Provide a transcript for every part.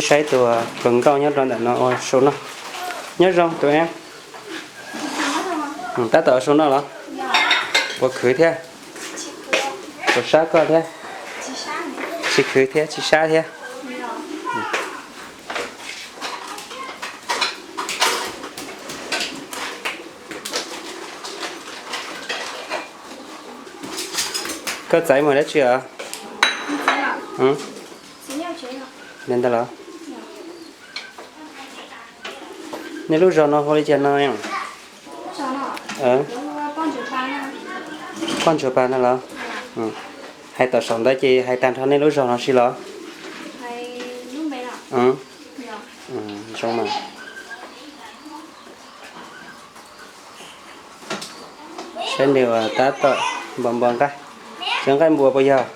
Saib tus hluas nkauj nyob rau ntawm no ua su noj. Nyob zoo tus e. Tab tom ua su noj los? Puas khwv thiab? Puas sab koj thiab? Tsis khwv thiab tsis sab thiab. Koj txais mus dab tsi os? Li ntawd los? Nej lub zos no hu li cas no? Poj ntsuag pas no los? Hais tom saum ntawd ces hais tag nrho nej lub zos no si los? Zoo mas. Saib nws tab tom npog npog nqaij, tsis nqaij npua puas yog?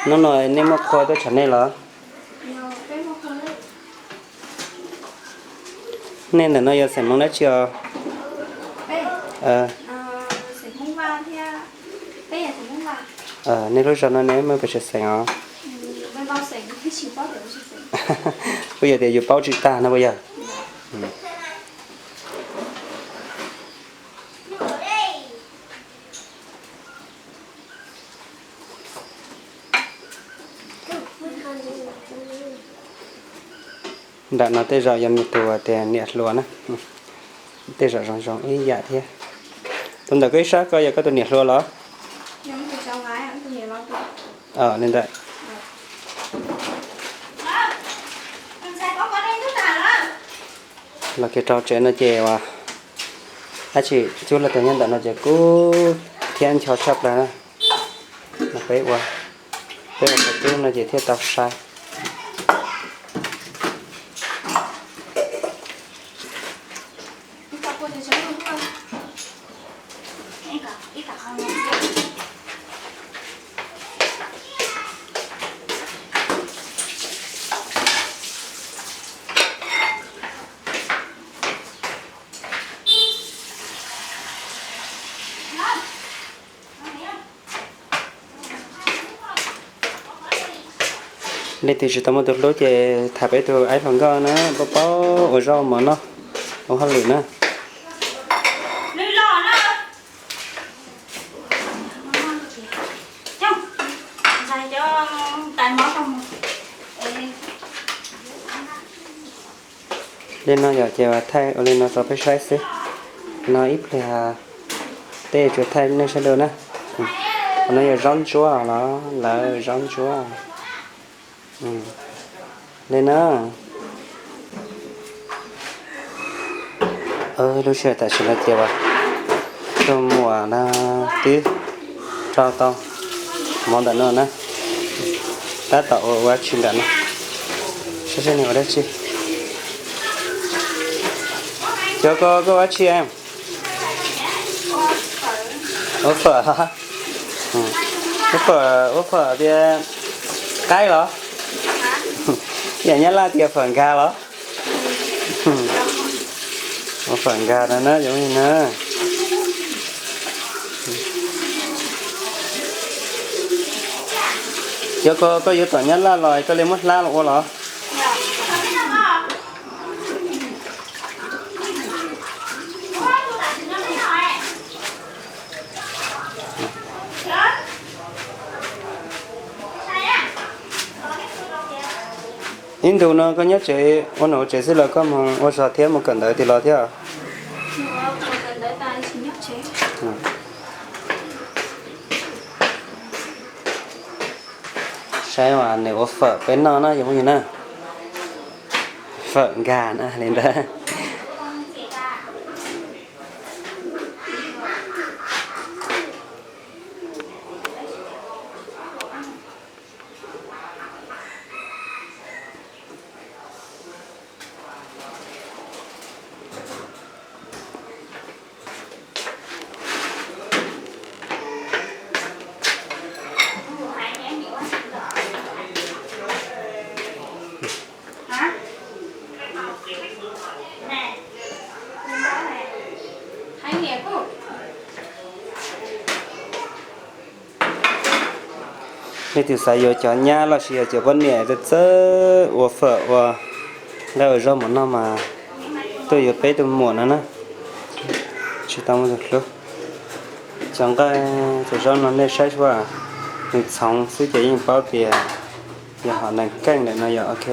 Hnub no nej muaj qhua tuaj tsam nej los? Nej ntawm no yog xeem Hmoob dab tsi os? Nej lub zos no nej muaj pes tsawg xeem os? Puas yog tias yus paub tsis tag no puas yog? Nram no tej zaum yog nws tus tias niam hluas na. Tej zaum zoo zoo ib yam thiab. Tus ntawm koj ib sab ko yog koj tus niam hluas los? Li ntawd. Los kiag rau tsev no ces ua dab tsi cub los tag nyob ntawm no ces kub thiab ncho tshaj plaws na. Peb ua, peb ua qhov cub no ces thiaj tau sai. Leej twg tsis tau muaj tus hlub ces tham peb tus aib hluas nkauj na, paub paub ua zaub mov noj, ua hauj lwm na. Li no yog ces thaij ua li no rau peb saib xwb. No ib pliag tej tsuas thaij nej saib dua na. Qhov no yog zaub ntsuab los lawv zaub ntsuab li na. Lub sij hawm tam sim no ces ua tus muam no twb rau tau mov ntawm no na. Tab tom ua ua dab tsi nram no, saib saib nws ua dab tsi. Cov ko koj ua dab tsi? Ua fawm. Ua fawm, ua fawm tias qaib los? Yam Nyab Laj tias fawm nkag los? Ua fawm nkag no na, zoo li na. Cov ko koj yuav tom Nyab Laj los koj li muab hlab los ua los? Ib ntus no koj nyob tsev ua nom ua tswv xwb los koj mus ua zog thiab mus kawm ntawv tim los thiab? Saib mas nws ua fawm peb noj na yog phooj ywg na. Fawm nkag na li ntawd. Leej twg xav yuav cov nyab los sis yog cov poj niam txawj txawj ua fawm ua nqaij ua zaub mus noj mas tuaj yuav peb tus muam no na. Tsis tau muaj tus hlub. Cov nqaij cov zaub no nej saib xwb, nws txhoov xwb ces yeej paub tias yog hom nees keej lawm no yog ok.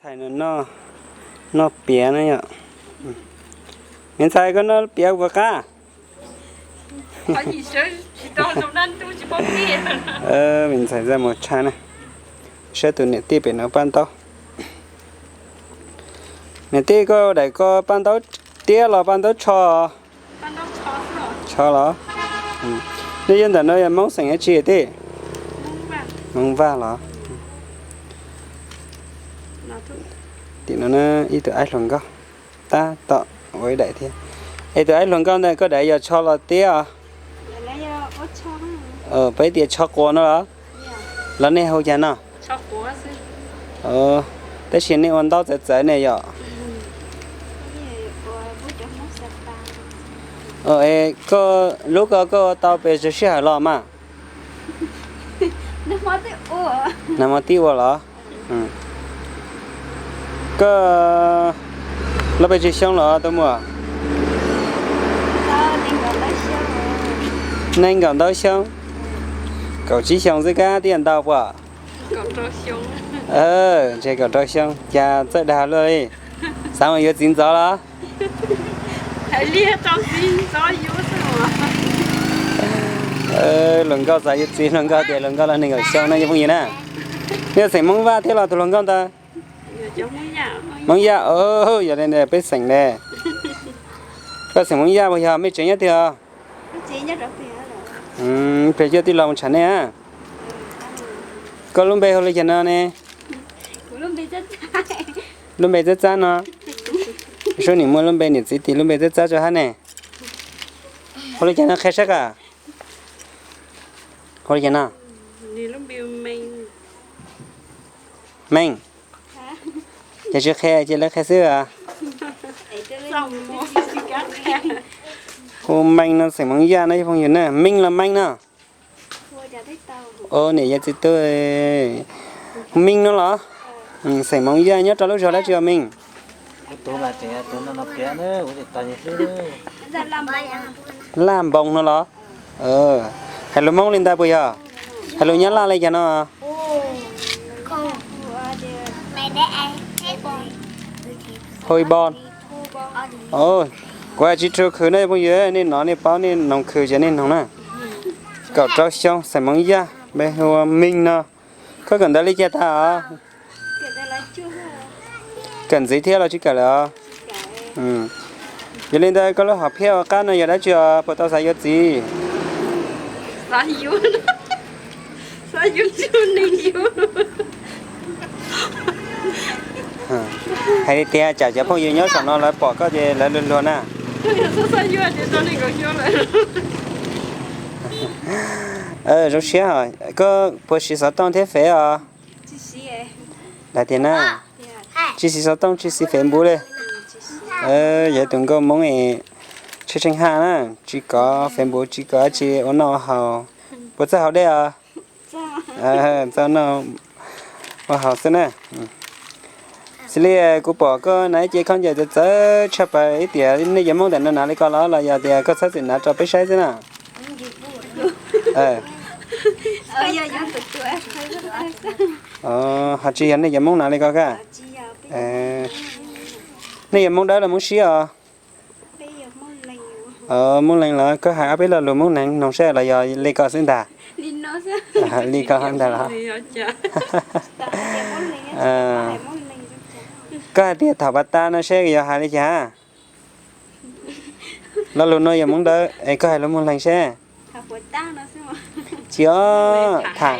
Ntxhais no noj piav na yom. Me ntxhais koj noj piav puas qab? Me ntxhais zaj mus tshaj na. Saib tus niam tij pem no paj ntaub. Niam tij koj daim ko paj ntaub tiab los paj ntaub tsho? Tsho los? Nej yog ntawm no yog Hmoob xeem dab tsi tij? Hmoob Vaj los? Tim no ib tug aib hluas nkauj tab tom ua ib daim thiab. Es tus aib hluas nkauj ntawd koj daim yog tsho los tiab os? Peb tias tsho quav no los? Los nej hu cas no? Tab sis nej ua ntaub txawv txawv ne yom. Koj lub ko koj ua tau pes tsawg sij hawm los mas? Nag hmo tib ua los? Koj lub pes tsawg xyoo los tus muam? Nees nkaum ntau xyoo. Kaum tsib xyoo xwb kab tiaj ntau puas? Ntshe kaum rau xyoo cas txawj dag luaj li. Xav mus yuav txiv ntxov los? Hluas nkauj xav yuav txiv, hluas nkauj tias hluas nkauj los nees nkaum xyoo no cov phooj ywg na. Nej xeem Hmoob Vaj thiab los tus hluas nkauj ntawd? Hmoob Yaj, yog li ntawd peb xeem ne. Koj xeem Hmoob Yaj puas yog, mej tsev nyob twg os? Peb coj tij laug mus tsham nej. Koj lub npe hu li cas no ne? Lub npe Txab Txab no. Sub nim muaj lub npe niam txiv tis lub npe Txab Txab tso hab ne. Hu li cas no qhia saib as. Hu li cas no? Meej. Ces tsis qhia ces lawv qhia xwb as. Hu Meej no xeem Hmoob Yaj no cov phooj ywg na, Meej los Meej no. Ua niam yog txiv tub. Hu Meej no los? Xeem Hmoob Yaj nyob rau lub zos dab tsi os Meej? Laj Npoos no los? Hais lus Hmoob li ntawd puas yog? Hais lus Nyab Laj li cas no? Hu Npoos. Kuv tsis rhu khwv no phooj ywg, nej nov nej paub nej noog khwv ces nej noog na. Kaum rau xyoo, xeem Hmoob Yaj, npe hu ua Meej no. Koj kawm ntawv li cas tag os? Kawm ntxiv thiab los tsis kawm lawm os? Yog li ntawd koj lub hom phiaj ua qab no yog dab tsi os, puas tau xav yuav txiv? Hais li tias tsam cov phooj ywg nyob saum no lawv pom koj ces lawv luag luag na. Zoo siab, koj puas siv xov tooj thiab fev os? Hais tias na, tsis siv xov tooj tsis siv Facebook li. Yog tus nkauj Hmoob es tsheej tsheej haj na, tsis kov Facebook tsis kov dab tsi ua noj ua haus. Puas txawj haus dej os? Txawj noj ua haus xwb na. Xws li kuv pom koj hnav ib ce khaub ncaws txawv txawv tshaj plaws, ib tiam nej cov Hmoob ntawm no hnav li ko los los yog tias koj txhob txwm hnav rau peb saib xwb na? Ho tsis yog nej cov Hmoob hnav li ko ka? Nej yog Hmoob Dawb los Hmoob Sib os? Hmoob Leeg los? Koj hais ob peb lo lus Hmoob Leeg mloog saib los yog li ko xwb ntag? Li ko ntag los? Koj hais tias thaum pas tas no seb yog hais li cas? Lo lus no yog Hmoob Dawb es koj hais lus Hmoob Leeg seb. Tsis os, tham.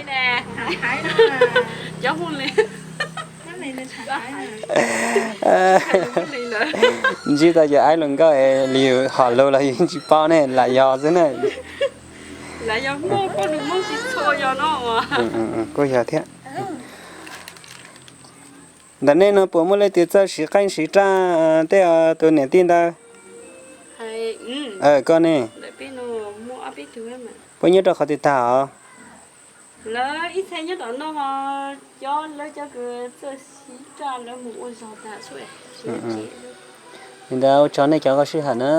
Ntsib tau cov aib hluas nkauj es yus hom lus los yus tsis paub ne, lam yog xwb na. Kuj yog thiab. Ntawm nej no puas muaj leej twg txawj siv qeej siv raj tej tus niam tij ntawd? Koj ne? Puas nyob rau qhov twg tag os? Li ntawd ua tsaug nej cov koj sij hawm na.